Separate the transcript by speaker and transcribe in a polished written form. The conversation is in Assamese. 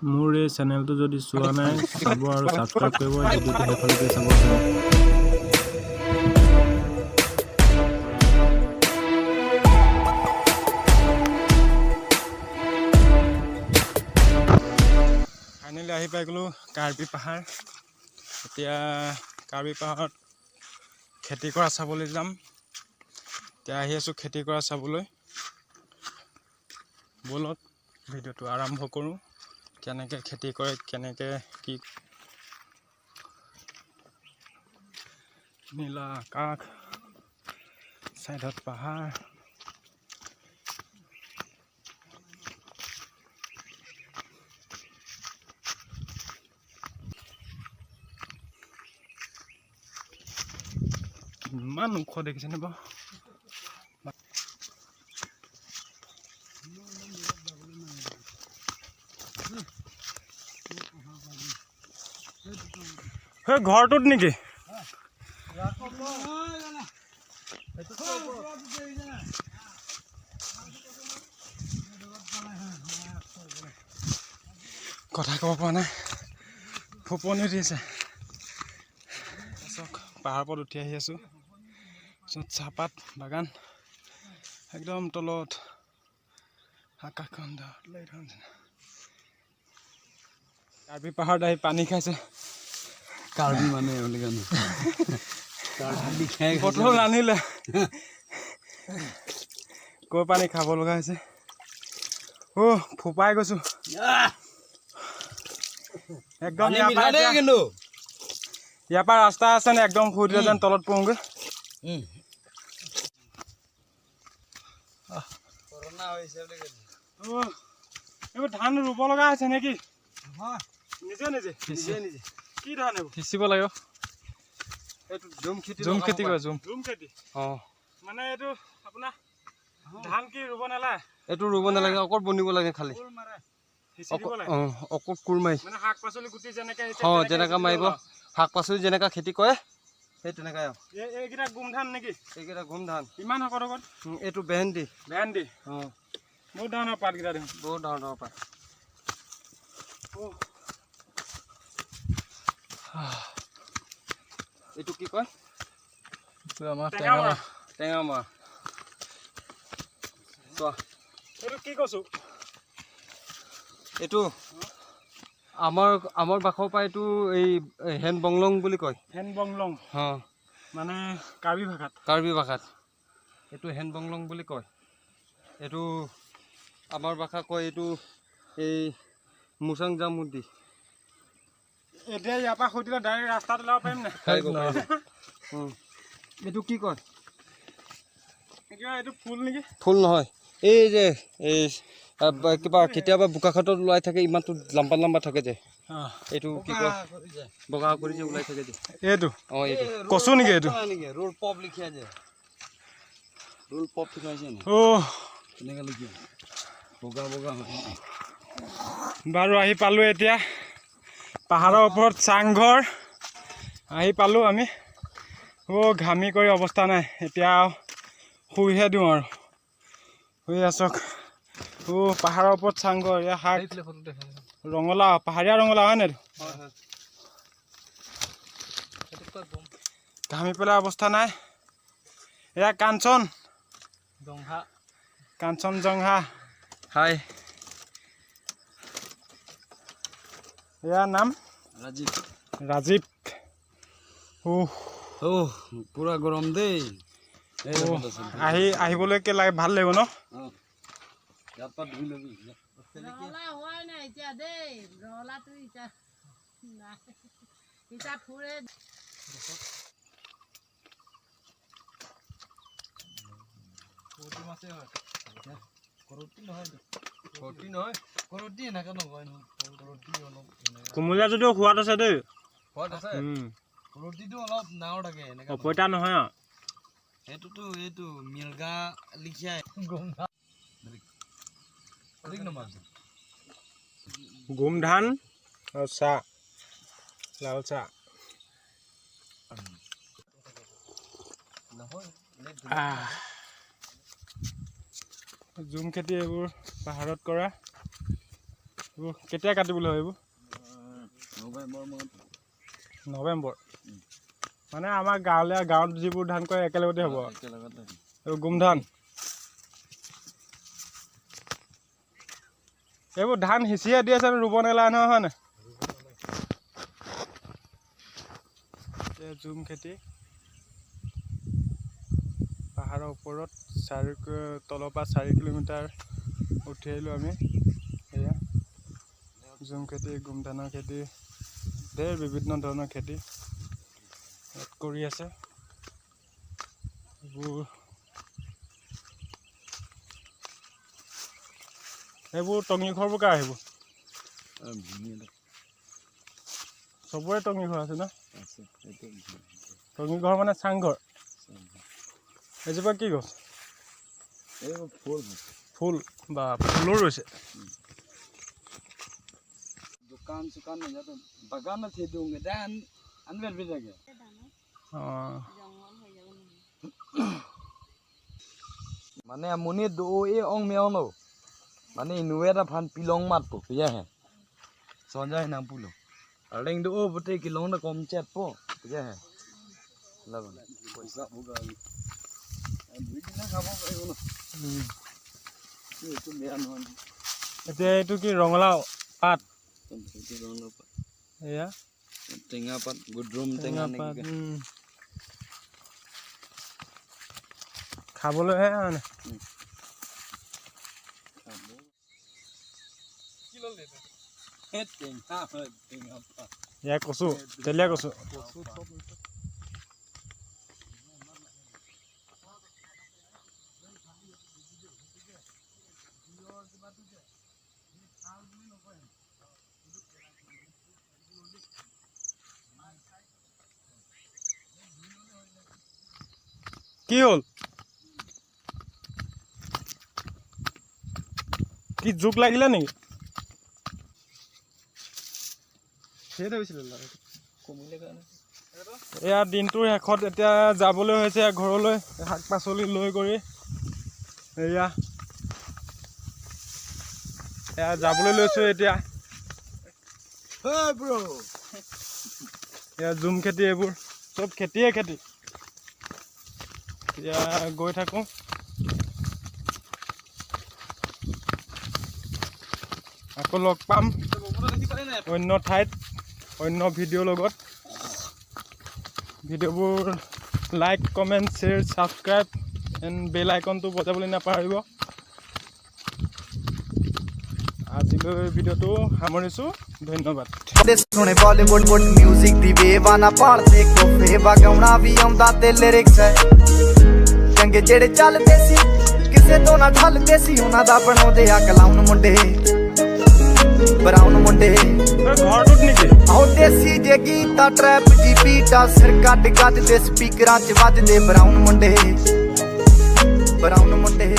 Speaker 1: মোৰ এই চেনেলটো যদি চোৱা নাই, চাব আৰু ছাবস্ক্ৰাইব কৰিব। ভিডিঅ'টো শেষলৈকে চাব। ফাইনেলি আহি পাই গ'লোঁ কাৰ্বি পাহাৰ। এতিয়া কাৰ্বি পাহাৰত খেতি কৰা চাবলৈ যাম। এতিয়া আহি আছোঁ খেতি কৰা চাবলৈ। ব'লক, ভিডিঅ'টো আৰম্ভ কৰোঁ। কেনেকৈ খেতি কৰে, কেনেকৈ কি। নীলা আকাশ, ছাইডত পাহাৰ। কিমান ওখ দেখিছেনে বাৰু? সেই ঘৰটোত নেকি? কথা ক'ব পৰা নাই, ফোপনি উঠিছে। চাওক, পাহাৰৰ ওপৰত উঠি আহি আছোঁ। তাৰপিছত চাহপাত বাগান, একদম তলত আকাশখন ডাৱৰ লাগি থকা নিচিনা। কাৰ্বি পাহাৰত আহি পানী খাইছে।
Speaker 2: কাৰ্বি মানে বুলি কাৰণে কাৰ্বি লিখাই।
Speaker 1: বটল নানিলে, কৈ পানী খাব লগা হৈছে। অ' ফোপাই গৈছোঁ একদম। ইয়াৰ পৰা
Speaker 2: কিন্তু
Speaker 1: ইয়াৰ পৰা ৰাস্তা আছে নে? একদম শুই দিলে যেন তলত পৰোঁগৈ।
Speaker 2: কৰোণা হৈছে বুলি কৈছে।
Speaker 1: অ' এইবোৰ ধান ৰুব লগা হৈছে নেকি? নিজে নিজে?
Speaker 2: নিজে নিজে।
Speaker 1: কি ধান এইবোৰ?
Speaker 3: সিঁচিব লাগিব।
Speaker 2: এইটো জুম খেতি।
Speaker 3: জুম খেতি কৰে, জুম।
Speaker 1: জুম খেতি।
Speaker 2: অঁ।
Speaker 1: মানে এইটো আপোনাৰ ধান কি ৰুব নালাগে?
Speaker 2: এইটো ৰুব নালাগে, অকল বনিব লাগে খালি।
Speaker 1: সিঁচি দিব লাগে।
Speaker 2: অঁ, অকল কোৰ মাৰি।
Speaker 1: মানে শাক পাচলি গুটি যেনেকে সিঁচে,
Speaker 2: অঁ,
Speaker 1: তেনেকে
Speaker 2: যেনেকা
Speaker 1: সিঁচি দিব
Speaker 2: মাৰিব
Speaker 1: লাগে।
Speaker 2: শাক পাচলি যেনেকা খেতি কৰে, সেই তেনেকাই আৰু।
Speaker 1: এইকেইটা গোমধান নেকি?
Speaker 2: এইকেইটা গোম ধান।
Speaker 1: ইমান শকত শকত।
Speaker 2: এইটো ভেন্দি।
Speaker 1: ভেন্দি।
Speaker 2: অঁ।
Speaker 1: বহুত ডাঙৰ ডাঙৰ পাতকেইটা দেখোন।
Speaker 2: বহুত ডাঙৰ ডাঙৰ পাত।
Speaker 1: অ'
Speaker 2: এইটো কি কয়?
Speaker 3: এইটো আমাৰ
Speaker 1: টেঙামৰা।
Speaker 3: টেঙামৰা।
Speaker 2: টেঙামৰা, চোৱা।
Speaker 1: এইটো কি কচু?
Speaker 2: এইটো আমাৰ ভাষৰ পৰা এইটো এই হেন বংলং বুলি কয়।
Speaker 1: হেন বংলং?
Speaker 2: অঁ।
Speaker 1: মানে কাৰ্বি ভাষাত?
Speaker 2: কাৰ্বি ভাষাত এইটো হেন বংলং বুলি কয়। এইটো আমাৰ ভাষা কয় এইটো এই মুচাং জামুদি।
Speaker 1: এতিয়া ইয়াৰ পৰা শুই দিলে ডাইৰেক্ট ৰাস্তাত ওলাব পাৰিম নাই?
Speaker 2: পাৰিব, পাৰিব। এইটো কি কয়?
Speaker 1: কিবা এইটো ফুল নেকি?
Speaker 2: ফুল নহয়, এই যে এই কিবা কেতিয়াবা বোকাখাতত ওলাই থাকে, ইমানটো লম্বা লম্বা থাকে যে, এইটো কি কয়? বগা কৰি যে ওলাই থাকে যে।
Speaker 1: এইটো?
Speaker 2: অঁ, এইটো।
Speaker 1: কচু নেকি এইটো?
Speaker 4: ৰোল পপ লিখি আছে, ৰোল পপ লিখা আছে নে?
Speaker 1: অ'
Speaker 4: তেনেকৈ লিখি বগা বগা হয়।
Speaker 1: বাৰু, আহি পালোঁ এতিয়া পাহাৰৰ ওপৰত চাংঘৰ আহি পালোঁ আমি। অ' ঘামি কৰি অৱস্থা নাই। এতিয়া শুইহে দিওঁ আৰু শুই আছক। অ' পাহাৰৰ ওপৰত চাংঘৰ। এয়া শাক।
Speaker 3: সেইফালে ফটো দেখাই।
Speaker 1: ৰঙালাও, পাহাৰীয়া ৰঙালাও হয় নাই এইটো?
Speaker 2: হয় হয়।
Speaker 3: সেইটো কয় বম।
Speaker 1: ঘামি পেলাই অৱস্থা নাই। এয়া কাঞ্চন।
Speaker 3: জংঘা।
Speaker 1: কাঞ্চন জংঘা।
Speaker 2: হাই।
Speaker 1: এয়া নাম?
Speaker 4: ৰাজীৱ।
Speaker 1: ৰাজীৱ। উহ।
Speaker 4: অ' পুৰা গৰম দেই। এই
Speaker 1: অ' আহি আহিবলৈকে লাগে, ভাল লাগিব ন?
Speaker 4: ইয়াত পৰা ধুই ল'বি।
Speaker 5: ৰঙালাও হোৱাই নাই এতিয়া দেই। ৰঙালাওটো এতিয়া নাই, এতিয়া ফুৰে।
Speaker 3: মাছেই হয়।
Speaker 4: কৰতি নহয়।
Speaker 2: কৰতি নহয়।
Speaker 4: কৰতি এনেকৈ নকয় নহয়, কৰতি অলপ এনেকৈ।
Speaker 1: কোমলীয়া যদিও সোৱাদ আছে দেই।
Speaker 2: সোৱাদ আছে।
Speaker 4: কৰতিটো অলপ ডাঙৰ থাকে এনেকৈ।
Speaker 1: অপইতা নহয় আৰু।
Speaker 4: সেইটোতো এইটো মিৰ্গা লিখিয়াই।
Speaker 1: গোমধান আৰু চাহ, লাল চাহ। আহ। জুম খেতি এইবোৰ পাহাৰত কৰা। এইবোৰ কেতিয়া কাটিবলৈ হয় এইবোৰ?
Speaker 4: নৱেম্বৰ মাহত।
Speaker 1: নৱেম্বৰ মানে আমাৰ গাঁৱলীয়া, গাঁৱত যিবোৰ ধান কৰে একেলগতে হ'ব।
Speaker 4: একেলগতে।
Speaker 1: এইবোৰ গোমধান। এইবোৰ ধান সিঁচিয়ে দি আছে, ৰুব নেলাগে নহয়, হয় নাই? জুম খেতি, পাহাৰৰ ওপৰত তলৰ পৰা 4 কিলোমিটাৰ উঠি আহিলোঁ আমি। এয়া জুম খেতি, গোমধানৰ খেতি, ঢেৰ বিভিন্ন ধৰণৰ খেতি ইয়াত কৰি আছে। এইবোৰ টঙি ঘৰবোৰ কাৰ সেইবোৰ? চবৰে টঙি ঘৰ আছে ন?
Speaker 4: আছে এইটো।
Speaker 1: টঙি ঘৰ মানে চাংঘৰ। এজোপা কি গছ?
Speaker 4: এইবোৰ ফুল।
Speaker 1: ফুল বা ফুলো ৰুইছে।
Speaker 4: দোকান চোকান ইয়াতে বাগান আছে দিওঁ আনবেল থাকে।
Speaker 1: অঁ।
Speaker 4: মানে muni do e ong meong lo mane inuwe da phan pilong mat po ya he son jai nang pu lo areng do o bote kilong da kom chat po ya he laban পইচা boga দুইদিনা খাব পাৰিব ন। এইটো বেয়া নহয়।
Speaker 1: এতিয়া এইটো কি, ৰঙালাও পাত?
Speaker 4: এইটো ৰঙালাও পাত।
Speaker 1: এয়া।
Speaker 4: টেঙা পাত, গুডৰুম টেঙা।
Speaker 1: টেঙা পাত।
Speaker 4: নেকি?
Speaker 1: খাবলৈহে মানে।
Speaker 4: খাব। টেঙা হয়, টেঙা পাত।
Speaker 1: এয়া কচু, তেলীয়া কচু।
Speaker 3: কচু।
Speaker 1: কি হ'ল? কি জোক লাগিলে নেকি?
Speaker 3: কমিলে কাৰণে।
Speaker 1: এয়া দিনটোৰ শেষত এতিয়া যাবলৈ হৈছে ঘৰলৈ, শাক পাচলি লৈ কৰি। এয়া এয়া যাবলৈ লৈছোঁ এতিয়া।
Speaker 4: Hey bro.
Speaker 1: এয়া জুম খেতি, এইবোৰ চব খেতিয়ে খেতি। এতিয়া গৈ থাকোঁ। আকৌ লগ পাম অন্য ঠাইত, অন্য ভিডিঅ'ৰ লগত। ভিডিঅ'বোৰ like, comment, share, subscribe and bell আইকনটো বজাবলৈ নাপাহৰিব। আজিলৈ ভিডিঅ'টো সামৰিছোঁ, ধন্যবাদ।
Speaker 6: ਦੇ ਸੁਣੇ ਬਾਲੀਵੁੱਡ ਮਿਊਜ਼ਿਕ ਦੀ ਵੇਵਾ ਨਾ ਭਾਲਦੇ ਕੋਫੇ ਵਾ, ਗਾਉਣਾ ਵੀ ਆਉਂਦਾ ਤੇ ਲਿਰਿਕਸ ਹੈ ਚੰਗੇ। ਜਿਹੜੇ ਚੱਲਦੇ ਸੀ, ਕਿਸੇ ਤੋਂ ਨਾ ਠੱਲਦੇ ਸੀ, ਉਹਨਾਂ ਦਾ ਬਣਾਉਂਦੇ ਆ ਕਲਾਉਨ ਮੁੰਡੇ, ਬਰਾਉਨ ਮੁੰਡੇ।
Speaker 1: ঘৰটোত নেকি?
Speaker 6: ਆਹੋ, ਦੇਸੀ ਜੇ ਗੀਤਾ, ਟਰੈਪ ਜੀ ਬੀਟਾ, ਸਿਰ ਕੱਢ ਕੱਢ ਦੇ ਸਪੀਕਰਾਂ 'ਚ ਵੱਜਦੇ ਬਰਾਉਨ ਮੁੰਡੇ, ਬਰਾਉਨ ਮੁੰਡੇ।